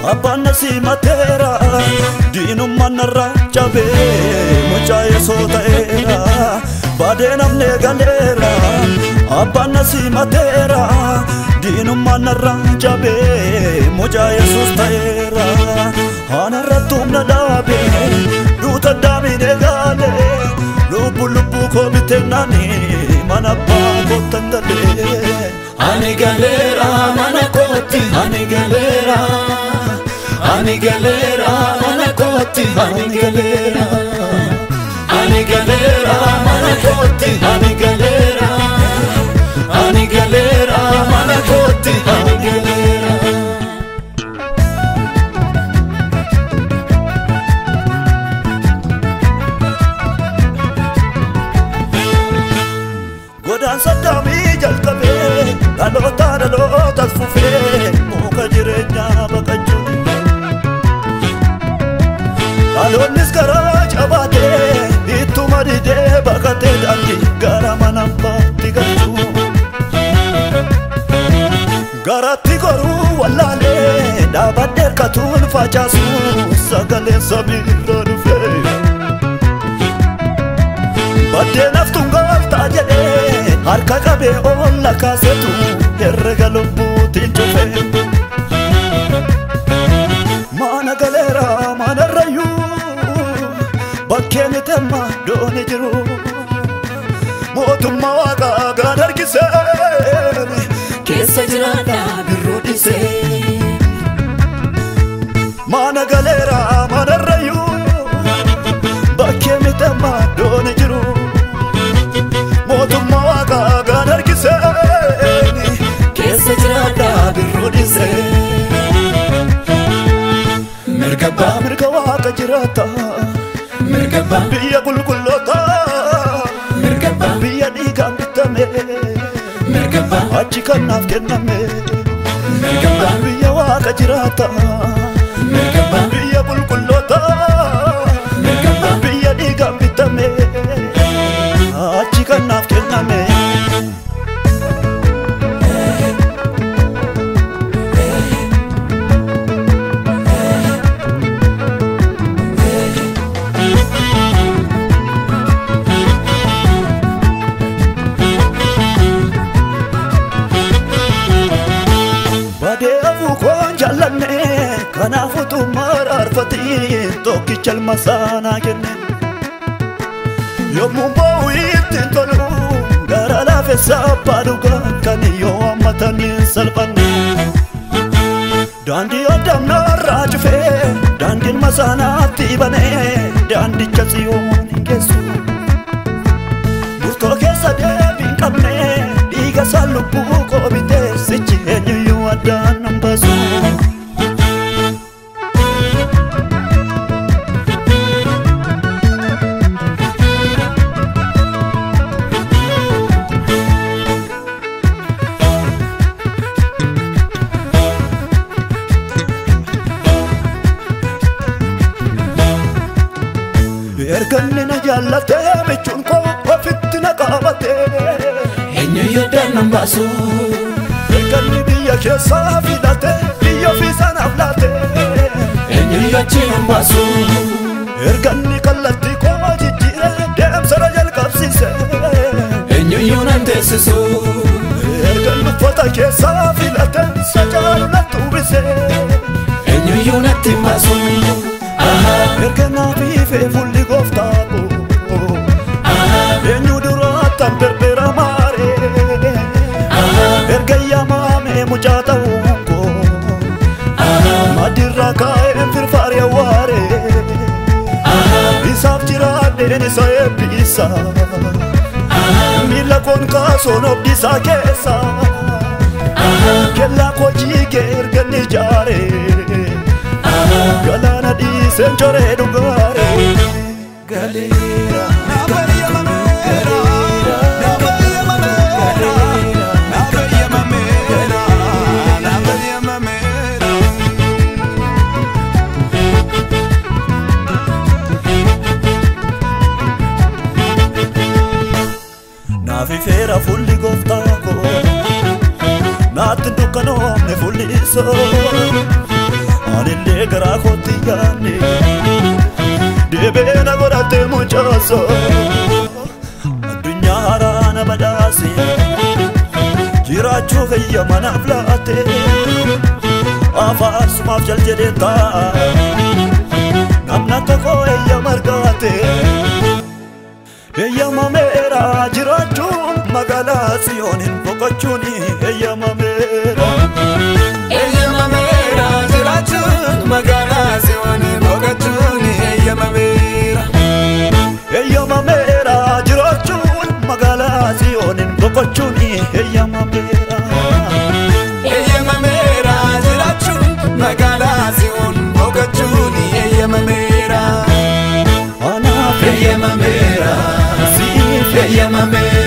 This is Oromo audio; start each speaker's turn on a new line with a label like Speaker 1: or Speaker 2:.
Speaker 1: Abbaan na simateera diinummaan narraa cabee mucaa Yesuus ta'eera baadee namni galeera. Abbaan na simateera diinummaan narraa cabee mucaa Yesuus ta'eera. Anarratti humna dhaabee duuta daamine galee lubbu lubbuu koo biteennaani mana abbaa koottan galee.
Speaker 2: Ani galeera mana kootti ani galeera. Ani galeera mana kootti ani galeera. Ani galeera mana kootti ani galeera. Ani galeera mana kootti ani galeera.
Speaker 1: Godaansa daamii jalqabee dhaloota dhaloota fufee muka jireenyaa baqachuu. Dhaloonnis garaa jabaatee ittuma didee baqatee daandii gara mana abbaatti galchuu. Garatti goruu wallaalee dhaabadhee harkatuun facaasu sagaleen samiirra dhufee. Baddee naftuun galtaa jedhee harka qabee olla kaasetu herrega lubbuutiin cufee. Mana galeera manarrayyuu bakkeen itemma dooni jiru mootummaa waaqaa gad harkisee
Speaker 2: keessa jiraadha birruu dhisee.
Speaker 1: Mana galeera manarrayyuu bakkeen itemma dooni jiru mootummaa waaqaa gad harkisee
Speaker 2: keessa jiraadha birruu dhisee. Mirga abbaa
Speaker 1: mirga waaqa jiraata.
Speaker 2: Mirga abbaa
Speaker 1: biyya qulqulloota.
Speaker 2: Mirga abbaa
Speaker 1: biyya dhiigaan bitame.
Speaker 2: Mirga abbaa
Speaker 1: achi kan naaf kenname.
Speaker 2: Mirga abbaa
Speaker 1: biyya waaqa jiraata.
Speaker 2: Mirga abbaa
Speaker 1: biyya qulqulloota.
Speaker 2: Mirga abbaa
Speaker 1: biyya dhiigaan bitame. Achi kan naaf kenname. Badee afuukoon jaallanne kanaaf utuu maraarfatiin tokkicha ilma saanaa kenne. Yommuu boo'u ittiin tolu gara laafessa abbaa dhugaa kan yoo hammataniin salphanne. Daandii oddamnaarraa cufee daandiin masaanaatti banee daandicha tsiyoon hin geessu. Murtoo keessa deebii hin qabne dhiiga isaa lubbuu koo bitee sichi eenyuyyuu addaan nan baasu. Erga inni na jaallatee michuun koo ofitti na qabatee.
Speaker 2: Eenyuyyuu addaan nan baasu.
Speaker 1: Erga inni biyya keessaa filatee biyya ofii sanaaf laatee.
Speaker 2: Eenyuyyuu achi nan baasu.
Speaker 1: Erga inni kallattii koo jijjiiree deemsa na jalqabsiise.
Speaker 2: Eenyuyyuu nan teessisu.
Speaker 1: Erga inni uffata keessaa filatee sacaalu natti uwwise.
Speaker 2: Eenyuyyuu natti hin baasu.
Speaker 1: Erga naaf ifee fuulli gooftaa koo eenyu duraattan birbira maaree. Erga yaamamee mucaa ta'uun koo maddirraa kaa'een firfaaree waaree. Isaaf jiraadheen isa eebbisa miila koon kaasuun obdisaa keessa. Kellaa koo jigee erga inni ijaaree galaana dhiiseen coree dhugaaree.
Speaker 2: Galeera.
Speaker 1: Naaf ifeera fuulli gooftaa koo naatti hin dukkanoomne fuulli isaa. Anillee garaa kootti yaadne deebi'ee na godhattee mucaaso. Addunyaa haaraa na badhaase, jiraachuu kiyya manaaf laatte. Afaarsumaaf jal jedheen taa'a, namni akka koo eeyyama argate. Eeyyamameera jiraachuun magaalaa Tsiyooniin boqochuun eeyyamameera.
Speaker 2: Eeyyamameera jiraachuun magaalaa Tsiyooniin boqochuun eeyyamameera.
Speaker 1: Eeyyamameera jiraachuun magaalaa Tsiyooniin boqochuun eeyyamameera.
Speaker 2: Eeyyamameera jiraachuun magaalaa Tsiyoon boqochuun eeyyamameera.
Speaker 1: Anaaf
Speaker 2: Eeyyamameera.
Speaker 1: Siif
Speaker 2: Eeyyamameera.